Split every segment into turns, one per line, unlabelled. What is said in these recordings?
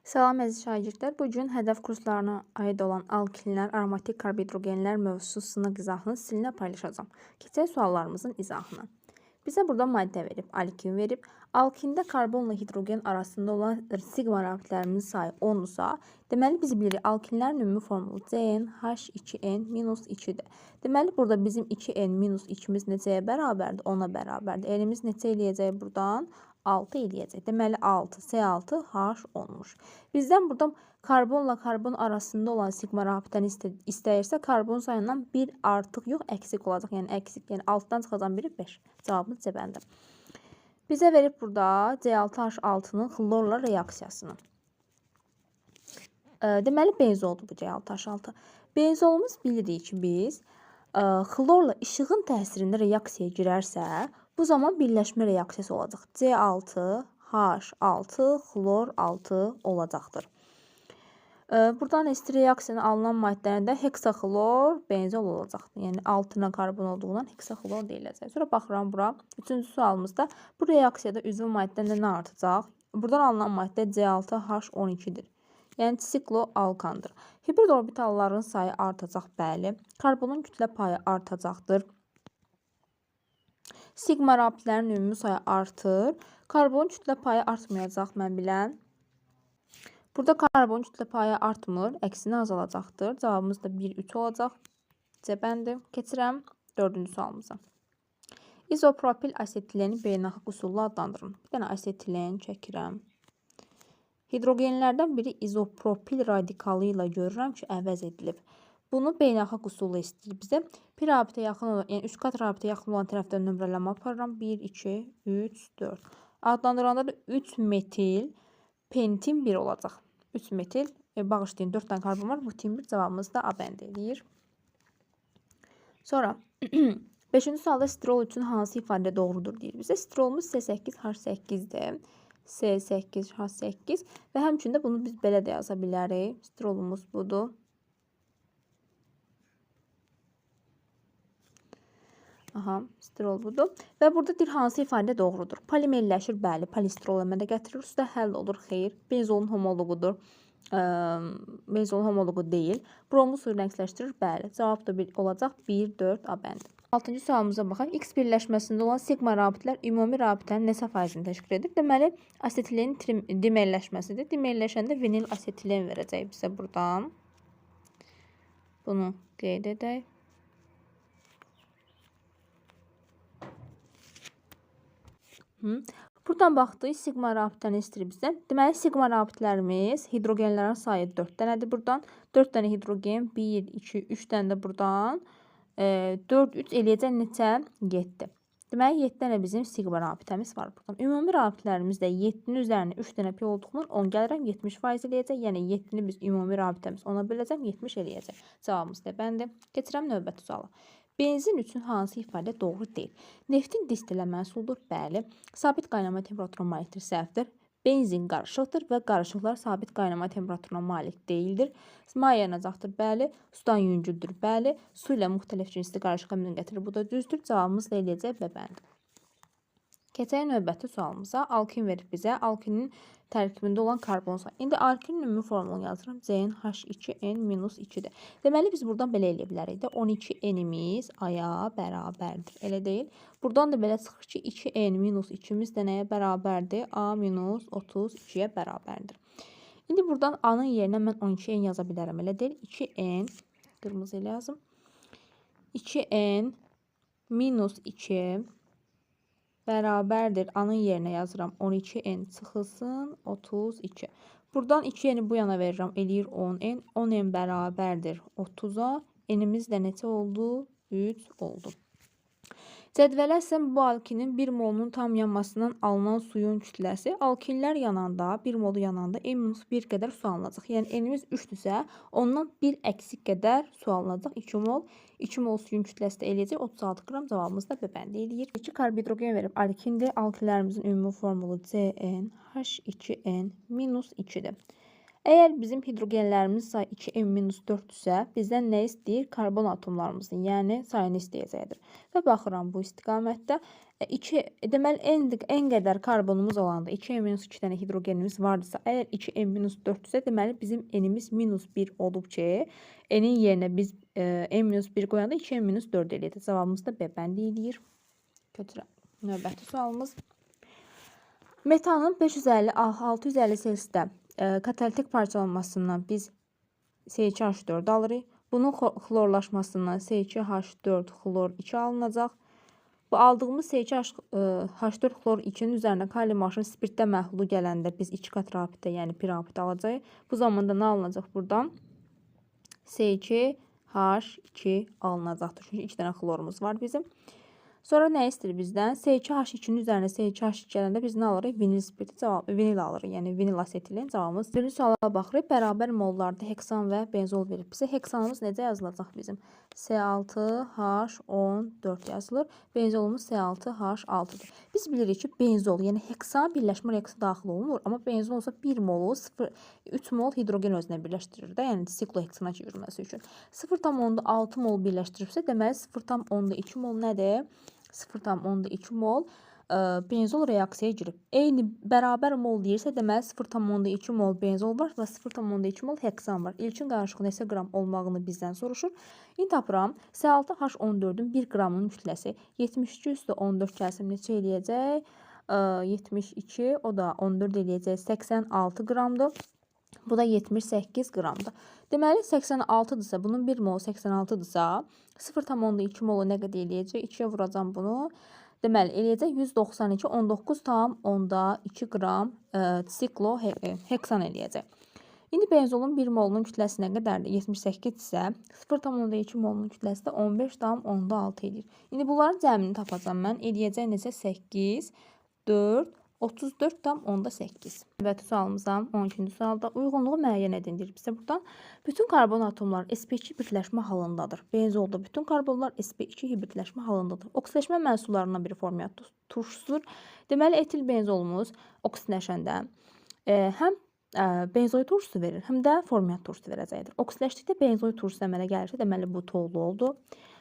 Salam əziz şagirdlər. Bu gün hədəf kurslarına aid olan alkinlər, aromatik karbohidrogenlər mövzusu sınaq izahını sizinlə paylaşacağam. Keçək suallarımızın izahına. Bizə burada maddə verib, alkin verib. Alkində karbonla hidrogen arasında olan siqma rabitlərinin sayı 10-dursa, deməli biz bilirik alkinlərin ümumi formulu CnH2n minus 2-dir. Deməli burada bizim 2n minus 2-miz neçəyə bərabərdir? 10-a bərabərdir. N-imiz neçə eləyəcək buradan? 6 eləyəcək. Deməli 6, C6, H10-muş. Bizdən burada karbonla karbon arasında olan siqma rabitəni istəyirsə, karbon sayından 1 artıq yox, əksik olacaq. Yəni əksik, yəni 6-dan çıxacaq biri 5. Cavabımız C bəndi. Bizə verib burada C6H6-nın xlorla reaksiyasını. Deməli benzoldur bu C6H6. Benzolumuz bilirik ki biz xlorla işığın təsirində reaksiyaya girərsə, bu zaman birləşmə reaksiyası olacaq. C6, H6, xlor 6 olacaqdır. Buradan esti reaksiyanı alınan maddənin də heksaxlor benzol olacaqdır. Yəni altına karbon olduğundan heksaxlor deyiləcək. Sonra baxıram bura. Üçüncü sualımızda bu reaksiyada üzvü maddəndə nə artacaq? Buradan alınan maddə C6H12-dir. Yəni sikloalkandır. Hibrid orbitalların sayı artacaq, bəli. Karbonun kütlə payı artacaqdır. Siqma rabitlərin ümumi sayı artır. Karbon kütlə payı artmayacaq, mən bilən. Burada karbon kütlə payı artmır, əksinə azalacaqdır. Cavabımız da 1-3 olacaq. C bəndi. Keçirəm dördüncü sualımıza. İzopropil asetileni beynəlxalq üsulla adlandırın. Bir dənə asetilen çəkirəm. Hidrogenlərdən biri izopropil radikalı ilə görürəm ki, əvəz edilib. Bunu beynəlxalq üsulla istəyir bizə. Bir rabitə yaxın olan, yəni 3 qat rabitə yaxın olan tərəfdən nömrələmə aparıram. 1, 2, 3, 4. Adlandıranda da 3 metil pentin 1 olacaq. 3 metil, bağışlayın, 4 dənə karbon var. Butin 1 cavabımız da A bəndi eləyir. Sonra 5-ci sualda stirol üçün hansı ifadə doğrudur deyir bizə. Stirolumuz C8H8-dir. C8H8 və həmçinin də bunu biz belə də yaza bilərik. Stirolumuz budur. Aha, stirol budur. Və burada deyir hansı ifadə doğrudur? Polimerləşir, bəli, polistirol əmələ gətirir. Suda həll olur, xeyr. Benzolun homoloqudur. Benzolun homoloqu deyil. Bromlu suyu rəngsləşdirir, bəli. Cavab da bir olacaq 1, 4 A bəndi. 6-cı sualımıza baxaq. X birləşməsində olan siqma rabitlər ümumi rabitənin neçə faizini təşkil edir? Deməli, asetilenin dimerləşməsidir. Dimerləşəndə vinil asetilen verəcək bizə buradan. Bunu qeyd edək. Buradan baxdıq, siqma rabitəni istəyir bizdən. Deməli, siqma rabitlərimiz, hidrogenlərin sayı 4 dənədir buradan. 4 dənə hidrogen, 1, 2, 3 dənə də buradan. 4, 3 eləyəcək neçə? 7. Deməli, 7 dənə bizim siqma rabitəmiz var buradan. Ümumi rabitlərimiz də 7-nin üzərinə 3 dənə pi olduğundan 10 gəlirəm, 70% eləyəcək. Yəni, 7-ni biz ümumi rabitəmiz 10-a böləcəm, 70 eləyəcək. Cavabımız D bəndi. Keçirəm növbəti suala. Benzin üçün hansı ifadə doğru deyil? Neftin distillə məhsuludur, bəli. Sabit qaynama temperaturuna malikdir, səhvdir. Benzin qarışıqdır və qarışıqlar sabit qaynama temperaturuna malik deyildir. Maye yanacaqdır, bəli. Sudan yüngüldür, bəli. Su ilə müxtəlif cinsli qarışıq əmələ gətirir, bu da düzdür. Cavabımız da eləyəcək B bəndi. Keçək növbəti sualımıza. Alkin verib bizə. Alkinin tərkibində olan karbon sayı. İndi alkinin ümumi formulunu yazıram. CnH2n-2-dir. Deməli, biz buradan belə eləyə bilərik də. 12N-imiz A-ya bərabərdir. Elə deyil. Buradan da belə çıxır ki, 2N minus 2-miz də nəyə bərabərdir? A minus 32-yə bərabərdir. İndi buradan A-nın yerinə mən 12N yaza bilərəm. Elə deyil. 2N, qırmızı ilə yazım. 2N minus 2 bərabərdir. A-nın yerinə yazıram 12N çıxılsın 32. Buradan 2N-i bu yana verirəm. Eləyir 10N. 10N bərabərdir 30-a. N-imiz də neçə oldu? 3 oldu. Cədvələ əsasən bu alkinin 1 molunun tam yanmasından alınan suyun kütləsi alkinlər yananda, 1 molu yananda N-1 qədər su alınacaq. Yəni N-imiz 3-dürsə, ondan 1 əksik qədər su alınacaq. 2 mol. 2 mol suyun kütləsi də eləyəcək 36 qram. Cavabımız da B bəndi eləyir. 2 karbohidrogen verib alkindir. Alkinlərimizin ümumi formulu CnH2n-2-dir. Əgər bizim hidrogenlərimiz sayı 2N-4-dürsə, bizdən nə istəyir? Karbon atomlarımızın, yəni sayını istəyəcəkdir. Və baxıram bu istiqamətdə. 2, deməli, n qədər karbonumuz olanda 2n-2 dənə hidrogenimiz vardısa, əgər 2n-4-dürsə, deməli, bizim n-imiz -1 olub ki, n-in yerinə biz n-1 qoyanda 2n-4 eləyəcək. Cavabımız da B bəndi eləyir. Götürək növbəti sualımız. Metanın 550-650 Selsidə katalitik parçalanmasından biz C2H4 alırıq. Bunun xlorlaşmasından C2H4 xlor 2 alınacaq. Bu aldığımız C2H4 xlor 2-nin üzərinə kalium maşın spirtdə məhlulu gələndə biz 2 qat rabitə, yəni pi rabitə alacağıq. Bu zamanda nə alınacaq buradan? C2H2 alınacaqdır. Çünki 2 dənə xlorumuz var bizim. Sonra nə istəyir bizdən? C2H2-nin üzərinə C2H2 gələndə biz nə alırıq? Vinil spirti, cavab, vinil alırıq. Yəni vinil asetilin cavabımız. Birinci suala baxırıq. Bərabər mollarda heksan və benzol verib bizə. Heksanımız necə yazılacaq bizim? C6H14 yazılır. Benzolumuz C6H6-dır. Biz bilirik ki, benzol, yəni heksan birləşmə reaksiyası daxil olunmur. Amma benzol olsa 1 molu 3 mol hidrogen özünə birləşdirir də, yəni sikloheksana çevirməsi üçün. 0,6 mol birləşdiribsə, deməli 0,2 mol nədir? 0,2 mol benzol reaksiyaya girib. Eyni bərabər mol deyirsə, deməli 0,2 mol benzol var və 0,2 mol heksan var. İlkin qarışıq neçə qram olmağını bizdən soruşur. İndi tapıram. C6H14-ün 1 qramının kütləsi 72,14 gəlsəm neçə eləyəcək? 72, o da 14 eləyəcək. 86 qramdır. Bu da 78 qramdır. Deməli 86-dırsa, bunun 1 molu 86-dırsa, 0,2 molu nə qədər eləyəcək? 2-yə vuracam bunu. Deməli, eləyəcək 192, 19,2 qram sikloheksan eləyəcək. İndi benzolun 1 molunun kütləsi nə qədərdir? 78 isə 0,2 molunun kütləsi də 15,6 eləyir. İndi bunların cəmini tapacam mən. Eləyəcək neçə? 8, 4, 34,8. Növbəti sualımıza 12-ci sualda uyğunluğu müəyyən edin deyir bizə buradan. Bütün karbon atomları sp2 hibridləşmə halındadır. Benzolda bütün karbonlar sp2 hibridləşmə halındadır. Oksidləşmə məhsullarından biri formiat turşusudur. Deməli, etil benzolumuz oksidləşəndə həm benzoid turşusu verir, həm də formiat turşusu verəcəkdir. Oksidləşdikdə benzoid turşusu əmələ gəlirsə, deməli bu tollu oldu.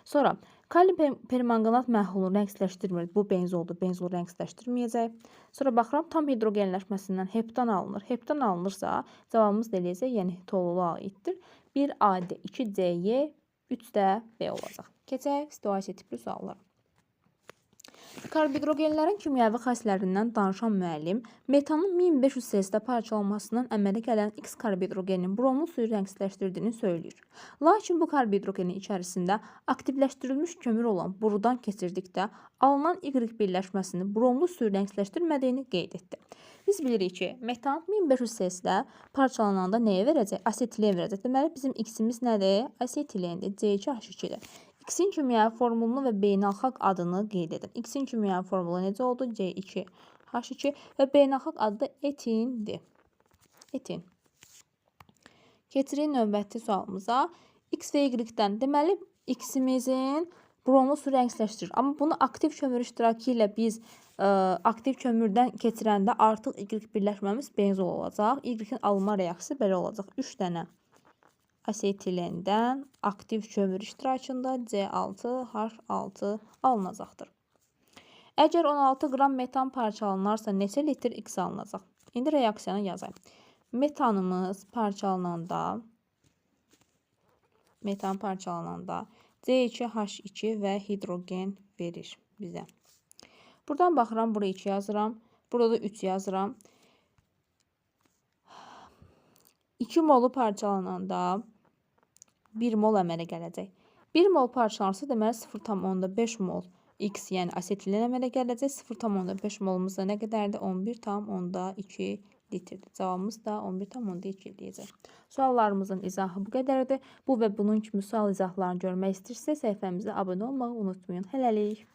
Sonra kalium permanganat məhlulunu rəngsizləşdirmir. Bu benzoldur. Benzol rəngsizləşdirməyəcək. Sonra baxıram tam hidrogenləşməsindən heptan alınır. Heptan alınırsa cavabımız da eləyəcək, yəni tolula aiddir. 1AD, 2CY, 3 də B olacaq. Keçək situasiya tipli suallara. Karbidrogenlərin kimyəvi xassələrindən danışan müəllim metanın 1500 Selsidə parçalanmasından əmələ gələn X karbidrogeninin bromlu suyu rəngsizləşdirdiyini söyləyir. Lakin bu karbidrogenin içərisində aktivləşdirilmiş kömür olan borudan keçirdikdə alınan Y birləşməsini bromlu suyu rəngsizləşdirmədiyini qeyd etdi. Biz bilirik ki, metan 1500 Selsidə parçalananda nəyə verəcək? Asetilen verəcək. Deməli, bizim X-imiz nədir? Asetilendir. C2H2-dir. X-in kimyəvi formulunu və beynəlxalq adını qeyd edin. X-in kimyəvi formulu necə oldu? C2H2 və beynəlxalq adı da etindir. Etin. Keçirik növbəti sualımıza. X və Y-dən. Deməli, X-imizin bromlu su rəngsizləşdirir. Amma bunu aktiv kömür iştirakı ilə biz aktiv kömürdən keçirəndə artıq Y birləşməmiz benzol olacaq. Y-in alınma reaksiyası belə olacaq. 3 dənə asetilenden aktiv kömür iştirakında C6H6 alınacaqdır. Əgər 16 qram metan parçalanarsa neçə litr X alınacaq? İndi reaksiyanı yazayım. Metanımız parçalananda C2H2 və hidrogen verir bizə. Buradan baxıram, buraya 2 yazıram. Burada da 3 yazıram. 2 molu parçalananda 1 mol əmələ gələcək. 1 mol parçalanırsa, deməli 0,5 mol X, yəni asetilen əmələ gələcək. 0,5 molumuz da nə qədərdir? 11,2 litrdir. Cavabımız da 11,2 deyəcək. Suallarımızın izahı bu qədərdir. Bu və bunun kimi sual izahlarını görmək istəyirsə, səhifəmizə abunə olmağı unutmayın. Hələlik.